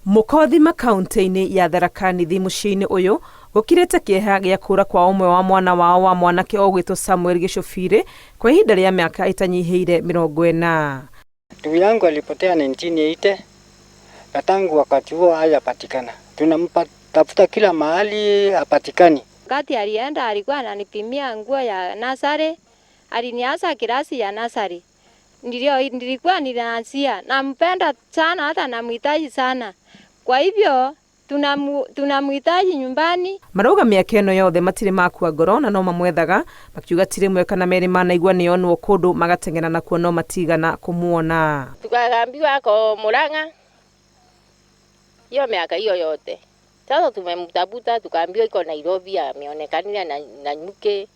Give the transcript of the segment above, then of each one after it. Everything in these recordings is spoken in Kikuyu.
Mũkothima kauntĩ-inĩ ya Tharaka Nithi mũciĩ-inĩ ũyũ gũkirĩte kĩeha gĩa kũra kwa ũmwe wa mwana wao wa mwanake ũgwĩtwo Samuel Gĩcũbirĩ kwa ihinda rĩa mĩaka ĩtanyihĩire 40. Ndugu yangu alipotea 1980 na tangu wakati huo hajapatikana. Tunamtafuta kila mahali, hapatikani. Wakati alienda alikuwa ananipimia nguo ya nursery, alinianza klasi ya nursery. Ndio nilikuwa ninaanzia. Nampenda sana hata namhitaji sana. Kwa hivyo tunamhitaji nyumbani. Marauga mĩaka ĩno yothe matirĩ makua ngoro na no mamwethaga, makiuga ti rĩmwe kana merĩ manaigua nĩonwo kũndũ magateng'era nakuo no matigana kũmuona. Tukaambiwa ako Murang'a hiyo miaka hiyo yote. Sasa tumemtafuta, tukaambiwa iko Nairobi, ameonekania na mke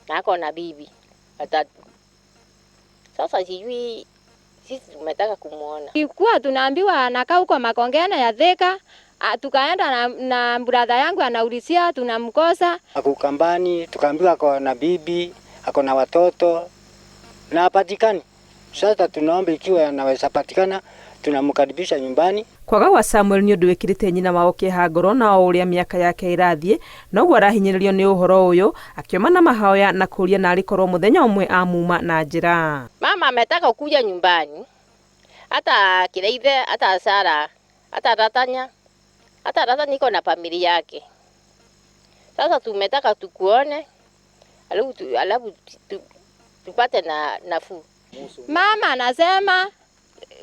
na ako na bibi watatu. Sasa sijui, sisi tumetaka kumuona. Ilikuwa tunaambiwa anakaa huko Makongeni ya Thika. Tukaenda na brother yangu anaulizia, tunamkosa. Ako Ukambani, tukaambiwa ako na bibi, ako na watoto na hapatikani. Sasa tunaomba ikiwa anaweza patikana, tunamkaribisha nyumbani. Kwaga gwa Samuel nĩ ũndũ wĩkĩrĩte nyina wao kĩeha ngoro, na o ũrĩa mĩaka yake ĩrathiĩ noguo arahinyĩrĩrio nĩ ũhoro ũyũ, akĩoma na mahoya na kũũria narĩ korwo mũthenya ũmwe amuma na njĩra. Mama ametaka kuja nyumbani, hata Kireithe, hata Sara, hata Ratanya, hata Ratanya iko na familia yake. Sasa tumetaka tukuone, alafu tupate na nafuu. Mama anasema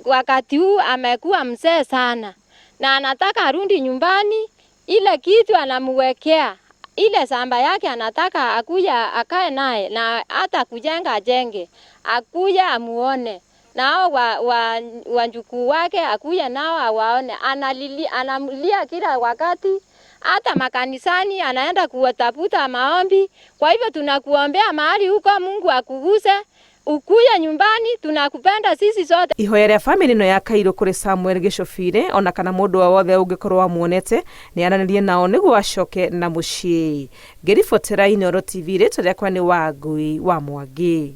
wakati huu amekuwa mzee sana na anataka arudi nyumbani, ile kitu anamwekea ile shamba yake anataka akuja akae naye na hata kujenga ajenge, akuja amuone nao wajukuu wake akuja nao awaone. Analia kila wakati, hata makanisani anaenda kuwatafuta maombi. Kwa hivyo tunakuombea mahali huko, Mungu akuguse ukuye nyumbani, tunakupenda sisi sote. Ihoya rĩa famĩlĩ ĩno ya Kairũ kũrĩ Samuel Gĩcũbirĩ, ona kana mũndũ o wothe ũngĩkorwo amuonete nĩ aranĩrie nao nĩguo acoke na mũciĩ. Ngĩribotera Inooro TV, rĩtwa rĩakwa nĩ Wangui wa Mwangi.